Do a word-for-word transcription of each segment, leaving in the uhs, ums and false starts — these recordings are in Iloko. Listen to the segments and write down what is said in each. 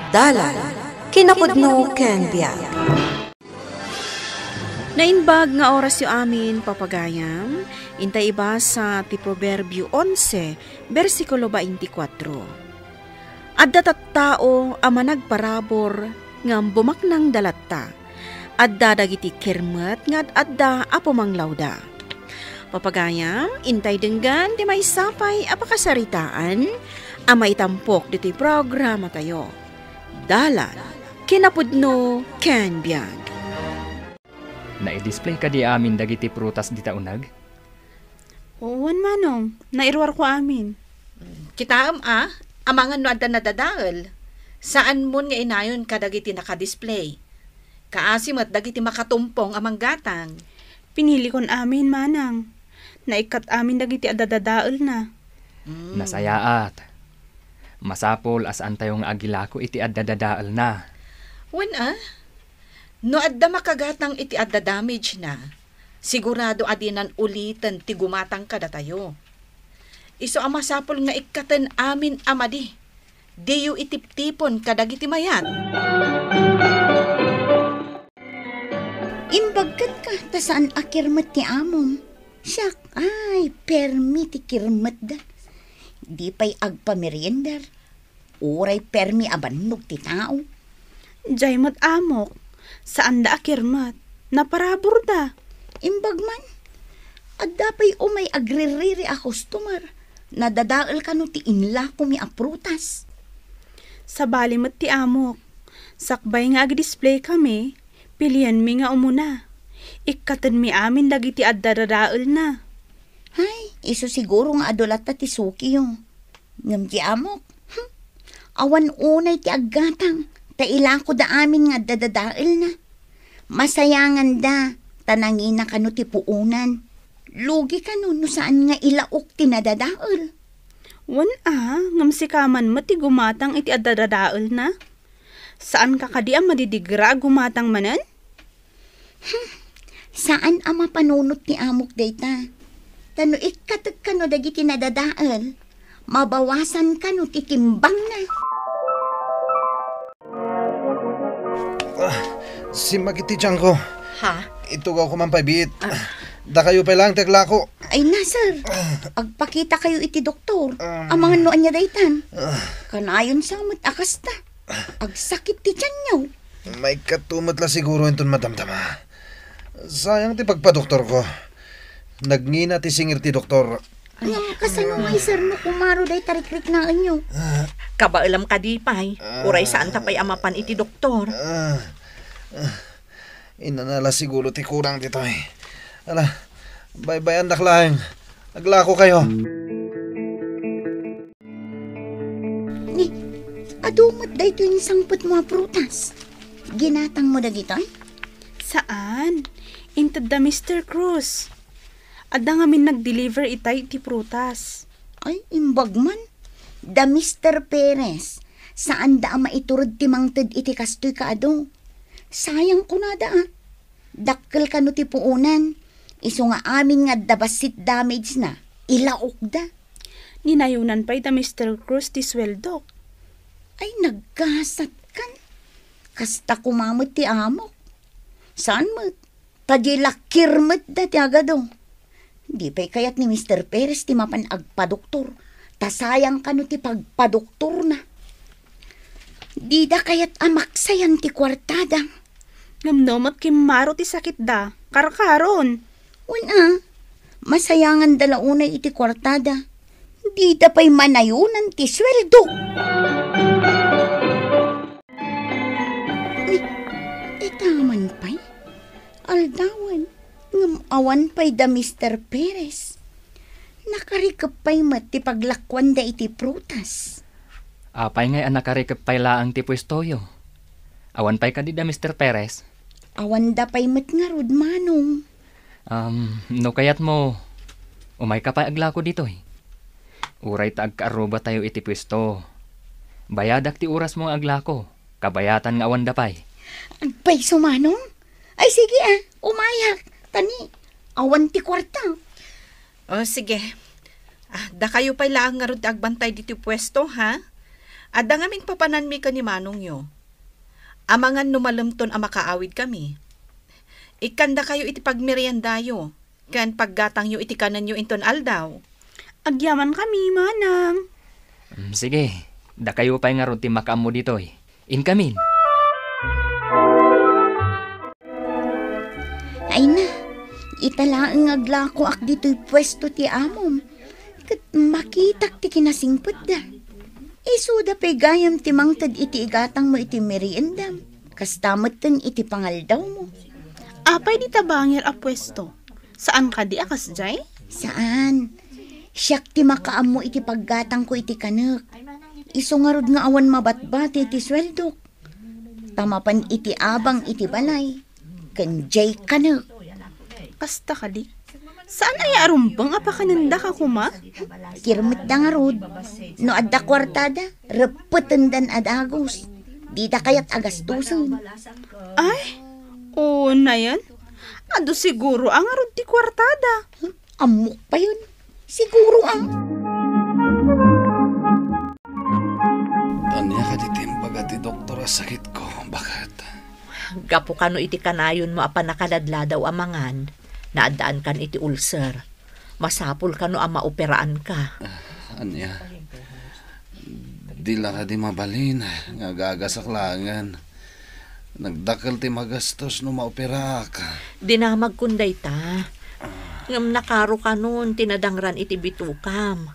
Dalan, kinapudno ken biag. Naimbag nga orasyo amin, papagayam, intay ibasa ti Proverbio onse, bersikulo twenty-four. Adda tattao a managparabur ngem bumaknangda latta. Adda dagiti kirmet nga ad-adda a pumanglawda. Papagayam, intay denggan ti maysa pay a pakasaritaan a maitampok ditoy programatayo. Dalan, kinapudno, ken biag. Nai-display kadi amin dagiti prutas dita uneg? Wen, manong, nairuarko amin. Kitaem a, amangan no adda nadadael. Saanmon nga inayon kadagiti nakadisplay. Kaasi met dagiti makatumpong a manggatang. Pinilikon amin, manang. Naikkat amin dagiti adda dadaelna. Mm. Nasayaat. Masapul a saantayo nga agilako iti adda dadaelna. Wen a, no adda makagatang iti adda damage na, sigurado a dinan uliten ti gumatang kadatayo. Isu a masapul nga ikkaten amin a madi, diyo itiptipon kadagiti mayat. Imbag kenka ta saan a kirmet ti amom. Siak, ay, permi ti kirmetda. Di pay agpameriender. Uray permi a bannog ti tao. Jay met amok, saanda a kirmet. Naparaburda. Imbag man, adda pay umay agririri a customer. Nadadael kano ti inlakomi a prutas. Sabali met ti amok. Sakbay nga agdisplay kami, pilienmi nga umuna. Ikkatenmi amin dagiti adda dadaelna. Hay, isu siguro nga adu latta ti sukiyo. Ngem ti amok, hmm, awan unay ti aggatang, ta ilakoda amin nga adda dadaelna. Masayanganda, ta nangina kano ti puonan. Lugi kano no saan nga ilaok ti nadadael. Wen a, ngem sika man met ti gumatang iti adda dadaelna. Saanka kadi a madidigra a gumatang manen? Hmm, saan a mapanunot ti amok dayta. Ta no ikkatek kano dagiti nadadael, mabawasan kano ti timbangna. Ah, simmak iti tiyanko. Ha? Itugawko man pay biit. Ah. Dakayo pay laeng ti aglako. Ay na, sir. Agpakita kayo iti doktor. Um. Amangan no ania daytan. Ah. Kanayon sa met a kasta. Agsakit ti tianyo. Maikkato met la siguro inton madamdama. Sayang ti pagpadoktorko. Nagngina ti singir ti doktor. Ngem kasano nga iserno kumaro dayta rikriknaenyo? Kabaelam kadi pay, uray saanta pay a mapan iti doktor. Ah, ah, inana la siguro ti kurang ditoy. Ala, baybayandak laeng. Aglako kayo. Ni, adu met daytoy insangpetmo a prutas. Ginatangmo dagitoy? Saan. Inted da Mister Cruz. Adda ngamin nag-deliver itay iti prutas. Ay, imbag man. Da Mister Perez. Saanda a maiturod ti mangted iti kastoy kaadu. Sayang kunada, a. Dakkel kano ti puonan. Isu nga amin nga adda bassit damage na, ilaokda. Ninayonan pay da Mister Cruz ti sueldok. Ay, naggasat kan. Kasta koma met ti amok. Saan met? Ta di la kirmetda ti agadu. Di pay kayat ni Mister Perez ti mapan agpadoktor, ta sayang kano ti pagpadoktorna. Dida kayat a maksayan ti kuartada. Ngem no met kimmaro ti sakitda, karkaron. Wen a, masayanganda la unay iti kuartada. Dida pay manayonan ti sueldo. Ni, itaman pay? Aldawen, ngem awan pay da Mister Perez. Nakarikep pay met ti paglakuanda iti prutas. Apay ngay a nakarikep pay laeng ti puestoyo? Awan pay kadi da Mister Perez? Awanda pay met ngarud, Manong. Um, no kayatmo, umayka pay aglako ditoy. Uray ta agkaarrubatayo iti puesto. Bayadak ti orasmo nga aglako. Kabayatan nga awanda pay. Agpayso, Manong? Ay, sige, a, umayak. Ta ni, awan ti kuarta. O, sige. A, dakayo pay laeng ngarud ti agbantay ditoy puesto, ha? Adda ngamin papananmi ken ni manongyo. Amangan no malemton a makaawidkami. Ikkandakayo iti pagmeriendayo, ken paggatangyo iti kanenyo inton aldaw. Agyamankami, manang. Mm, sige, dakayo pay ngarud ti makaammo ditoy. Inkamin. Ay na, ita laeng nga aglakoak ditoy puesto ti amom, ket makitak ti kinasingpetda. Isuda pay gayam ti mangted iti igatangmo iti meriendam, kasta metten iti pangaldawmo. Apay dita bangir a puesto? Saan kadi a kasdiay? Saan. Siak ti makaammo iti paggatangko iti kanek. Isu ngarud nga awan mabatbati ti sueldok. Ta mapan iti abang iti balay, ken diay kanek. Kasta kadi? Saan aya a rumbeng a pakanendaka koma? Kirmetda ngarud. No adda kuartada, reppetendan a dagus. Dida kayat a gastusen. Ay, unayen. Adu siguro a ngarud ti kuartada. Ammok payen. Siguro a. Ania kadi ti imbaga ti doktor a sakitko, baket? Gapu kano iti kanayonmo a pannakaladladaw a mangan, naaddaankan iti ulcer. Masapul kano a maoperaanka. Ah, ania? Di la kadi mabalin nga agagasak laengen. Nagdakkel ti magastos no maoperaak. Dinamagkon dayta. Ngem nakaro kanon ti nadangran iti bitokam.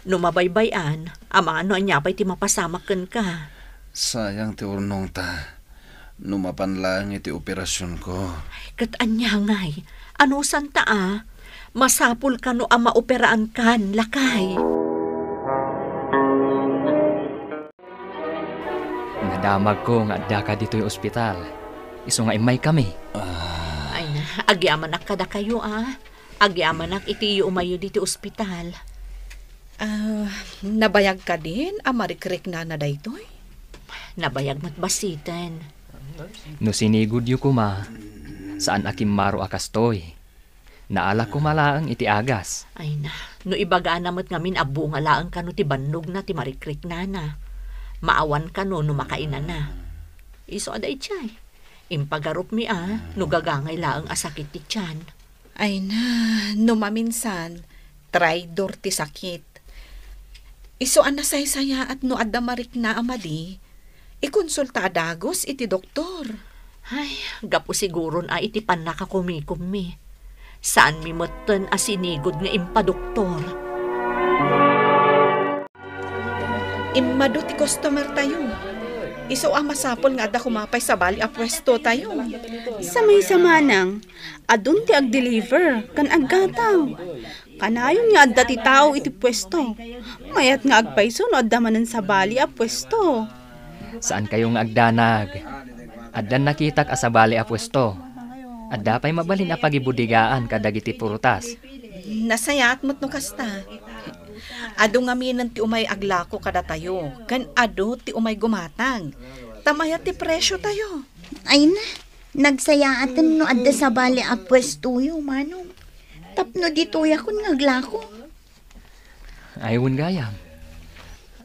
No mabaybay-an, amangan no ania pay ti mapasamak kenka. Sayang ti urnongta. No mapan laeng iti operasionko. Ket ania ngay? Anusanta a? Masapul kano a maoperaankan, lakay. Nadamagko nga addaka ditoy ospital. Isu nga immaykami. Ah. Ay na, agyamanak kadakayo a. Agyamanak iti iumayyo ditoy ospital. Ah, nabayag kadin a marikriknana daytoy? Nabayag met bassiten. No sinigudyo koma, saan a kimmaro a kastoy. Naala koma laeng iti agas. Ay na, no ibagana met ngamin a bunga laeng kano ti bannogna ti marikriknana. Maawan kano no makainana. Isu a daydiay. Impagarupmi a, no gagangay laeng a sakit ti tian. Ay na, no maminsan, traidor ti sakit. Isu a nasaysayaat no adda marikna a madi, ikonsulta a dagus iti doktor. Ay, gapu siguron a iti pannakakumikommi. Saanmi metten a sinigud nga impadoktor. Immadu ti customer tayo. Isu a masapul nga adda koma pay sabali a puesto tayo. Sa maysa manang, adun ti agdeliver ken aggatang. Kanayon nga adda ti tao iti puesto. Mayat nga agpayso no adda manen sabali a puesto. Saan kayo nga agdanag? Addan nakitak a sabali a puesto. Adda pay mabalin a pagibudigaan kadagiti prutas. Nasayaat met no kasta. Adu ngaminen ti umay aglako kadatayo, ken adu ti umay gumatang. Ta mayat ti presyo tayo. Ay na, nagsayaaten no adda sabali a puestoyo, manong. Tapno ditoyakon nga aglako. Ay, wen gayam.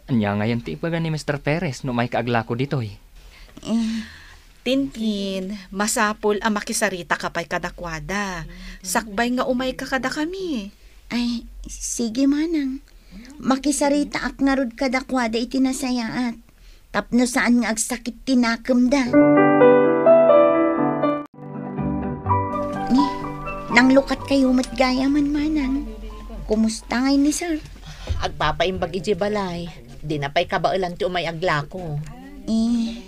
Ania ngayen ti ibaga ni Mister Perez no umay ka aglako ditoy? Eh, Tintin, masapul a makisarita ka pay kadakuada. Sakbay nga umay ka kadakami. Ay, sige, manang. Makisaritaak ngarud kadakuada iti nasayaat. Tapno saan nga agsakit ti nakemda. Ni, nanglukat kayo met gayaman, manang. Kumusta ngay ni sir? Agpapaimbag idiay balay. Dina pay kabaelan ti umay aglako. Eh,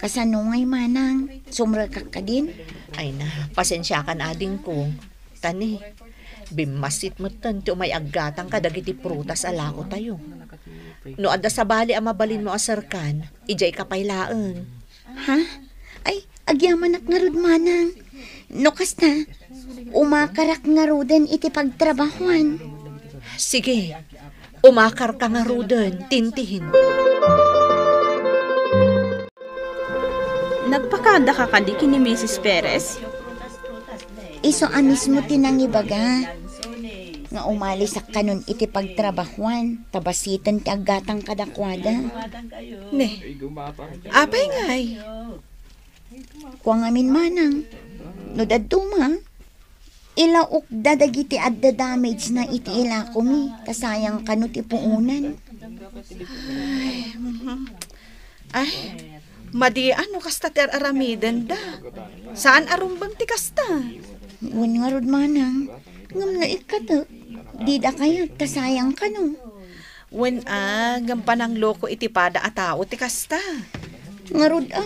kasano ngay, manang? Sumrekak kadin? Ay na, pasensiakan adingko. Tani, bimmassit metten ti umay aggatang kadagiti prutas a lako tayo. No adda sabali a mabalinmo a serkan, idiay ka pay laeng. Ha? Ay, agyamanak ngarud, manang. No kasta, umakarak ngaruden iti pagtrabahoan. Sige, umakar ka ngaruden, Tintin. Nagpakada ka kadi ken ni Misis Perez? Isu a mismo ti nangibaga. nga umalisak kanon iti pagtrabahuan, ta basiten ti aggatang kadakuada. Ne, apay ngay? Kua ngamin manang, no dadduma, ilaokda dagiti adda damage na iti ilakomi, ta sayang kano ti puonan. Ay, mhm. Ay, madi a no kasta ti ar-aramidenda. Saan a rumbeng ti kasta. Wen ngarud manang, ngem no ikkatek, dida kayat ta sayang kano. Wen a, ngem panangloko iti pada a tao ti kasta. Ngarud a,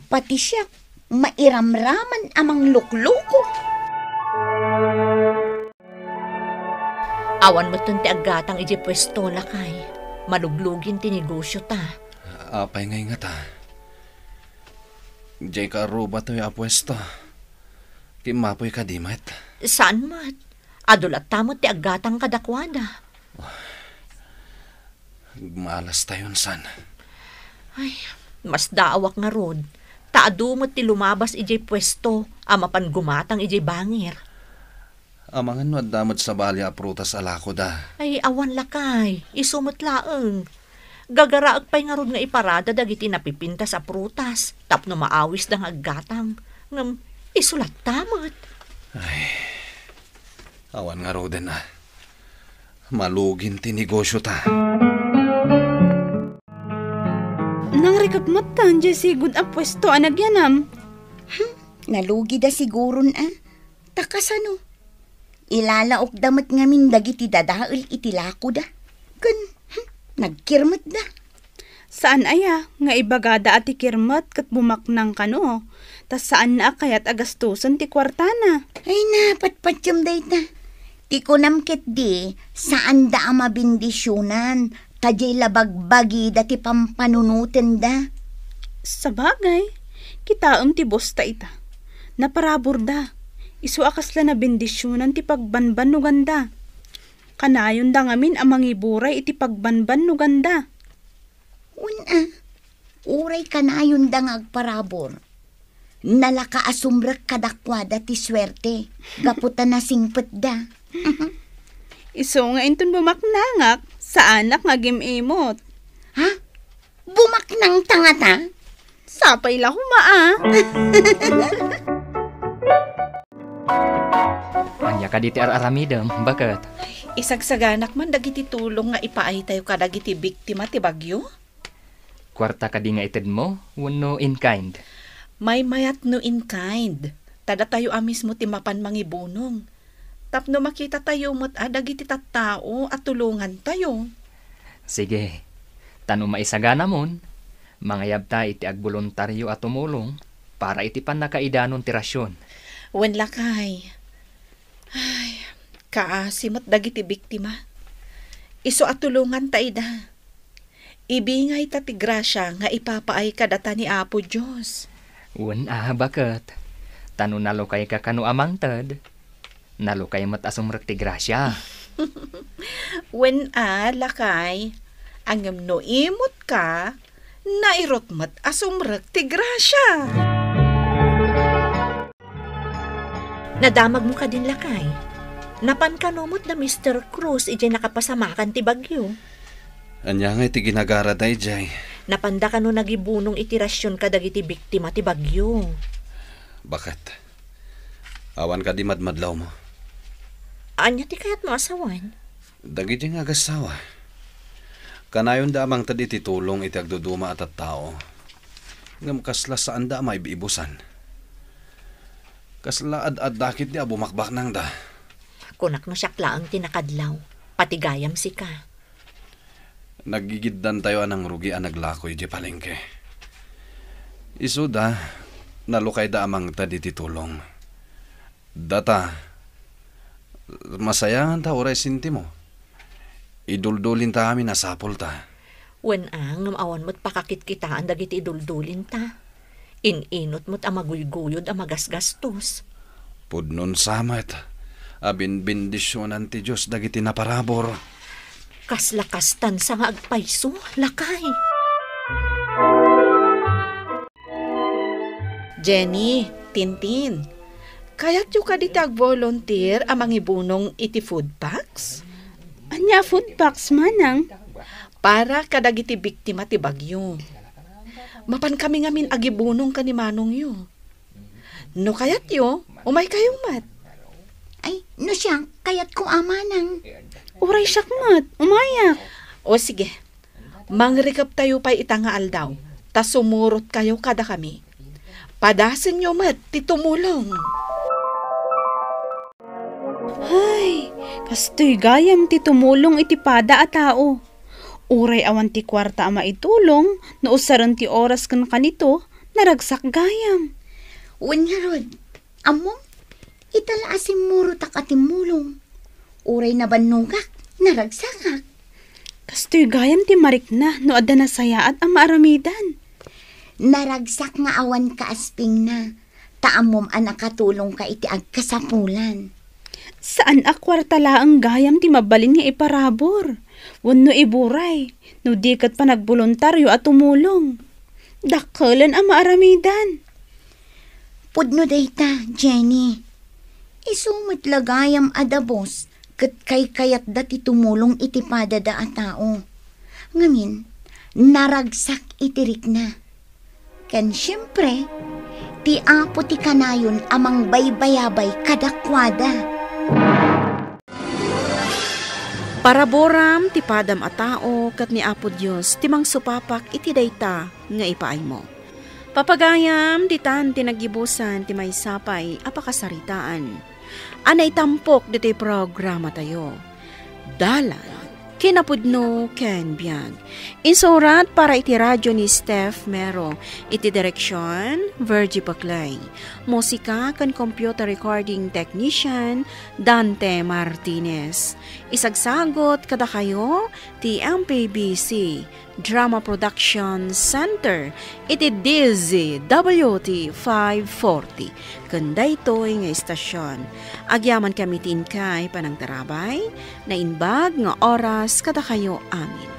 pati siak, mairamraman a manglukloko. Awan metten ti aggatang idiay puesto, lakay. Maluglugin ti negosio ta. Apay ngay ngata? Diay kaarruba toy a puesto. Kimmapoy kadi met? Saan met. Adu latta met ti aggatang kadakuada. Agmalas tayon san. Ay, masdaawak ngarud. Ta adu met ti lumabas idiay puesto a mapan gumatang idiay bangir. Amangan no adda met sabali a prutas a lakoda. Ay, awan lakay. Isu met laeng. Gagaraek pay ngarud nga iparada dagiti napipintas a prutas tapno maawisda nga aggatang. Ngem isu latta met. Ay, awan ngaruden a. Malugin ti negosio ta. Nangrikep met ta diay sigud a puesto a nagyanam. Hmm, nalugida siguron a. Ta kasano? Ilalaokda met ngamin dagiti dadael iti lakoda. Ken, hmm, nagkirmetda. Saan aya nga ibagada a ti kirmet ket bumaknang kano, ta saanna a kayat a gastusen ti kuartana. Ay, napatpatiem dayta. Ti kunam ketdi, saanda a mabendisionan, ta diay la bagbagida ti pampanunotenda. Sabagay, kitaem ti bosta ita. Naparaburda. Isu a kasla nabendisionan ti pagbanbannoganda. Kanayonda ngamin a mangiburay iti pagbanbannoganda. Wen a, uray kanayonda nga agparabur, nalaka a sumrek kadakuada ti suerte gapu ta nasingpetda. Isu nga inton bumaknangak, saanak nga agim-imot. Ha? Bumaknangta ngata? Sapay la koma a. Ania kadi ti ar-aramidem, baket? Isagsaganak man dagiti tulong nga ipaaytayo kadagiti biktima ti bagyo? Kuarta kadi nga itedmo wenno in kind? Maymayat no in kind. Ta datayo a mismo ti mapan mangibunong. Tapno makitatayo met a dagiti tattao a tulongantayo. Sige. Ta no maisaganamon, mangayabta iti agboluntario a tumulong para iti pannakaidanon ti rasion. Wen lakay. Ay, kaasi met dagiti biktima. Isu a tulonganta ida. Ibingayta ti grasia nga ipapaay kadata ni Apo Dios. Wen a, baket. Ta no nalukayka kano a mangted, nalukay met a sumrek ti grasia. Wen a, lakay. Ngem no imutka, nairut met a sumrek ti grasia. Nadamagmo kadin, lakay? Napan kano met da Mister Cruz idiay nakapasamakan ti bagyo? Ania ngay ti ginagarada idiay? Napanda kano nagibunong iti rasion kadagiti biktima ti bagyo? Baket. Awan kadi madmadlawmo? Ania ti kayatmo a sawen? Dagiti nga agassawa, kanayonda a mangted iti tulong iti agduduma a tattao, ngem kasla saanda a maib-ibusan. Kasla ad-adda ketdi a bumakbaknangda. Kunak no siak laeng ti nakadlaw, pati gayam sika. Nagigiddantayo a nangrugi a naglako idiay palengke. Isuda, nalukayda a mangted iti tulong. Data, masayanganta uray sentimo. Iduldulintami a sapulta. Wen a, ngem awan met pakakitkitaan dagiti iduldulinta. In-inut met a maguyguyod a magasgastos. Pudnon sa met a binbendisionan ti Dios dagiti naparabur. Kasla kastan sa nga agpayso, lakay. Jenny, Tintin, kayatyo kadi ti agvolunteer a mangibunong iti food pack? Ania a food packs, manang? Para kadagiti biktima ti bagyo. Mapan kami ngamin agibunong ken ni manongyo. No kayatyo, umaykayo met. Ay, no siak, kayatko a, manang. Uray siak met, umayak. O sige, mangrikeptayo pay ita nga aldaw, ta sumurotkayo kadakami. Padasenyo met ti tumulong. Ay, kastoy gayam ti tumulong iti pada a tao. Uray awan ti kuarta a maitulong, no usaren ti oras ken kanito, naragsak gayam. Wen ngarud, ammom, ita la a simmurotak a timmulong. Uray nabannogak, naragsakak. Kastoy gayam ti marikna no adda nasayaat a maaramidan. Naragsak nga awan kaaspingna, ta ammom a nakatulongka iti agkasapulan. Saan a kuarta laeng gayam ti mabalin nga iparabur, wenno iburay, no di ket panagboluntario a tumulong. Dakkelen a maaramidan. Pudno dayta, Jenny. Isu met la gayam a dabos ket kaykayatda ti tumulong iti padada a tao. Ngamin, naragsak iti rikna. Ken siempre, ti Apo ti kanayon a mangbaybayabay kadakuada. Paraburam ti padam a tao ket ni Apo Dios ti mangsupapak iti dayta nga ipaaymo. Papagayam, ditan ti naggibusan ti maysa pay a pakasaritaan a naitampok ditoy programatayo. Dalan, kinapudno ken biag. Insurat para iti radyo ni Steph Mero, iti direksyon, Virgie Paclay. Musika ken computer recording technician, Dante Martinez. Isagsagot kadakayo ti M P B C Drama Production Center iti D Z W T five forty. Ken daytoy nga istasyon, agyamankami ti inkay panangtarabay, naimbag nga oras kadakayo amin.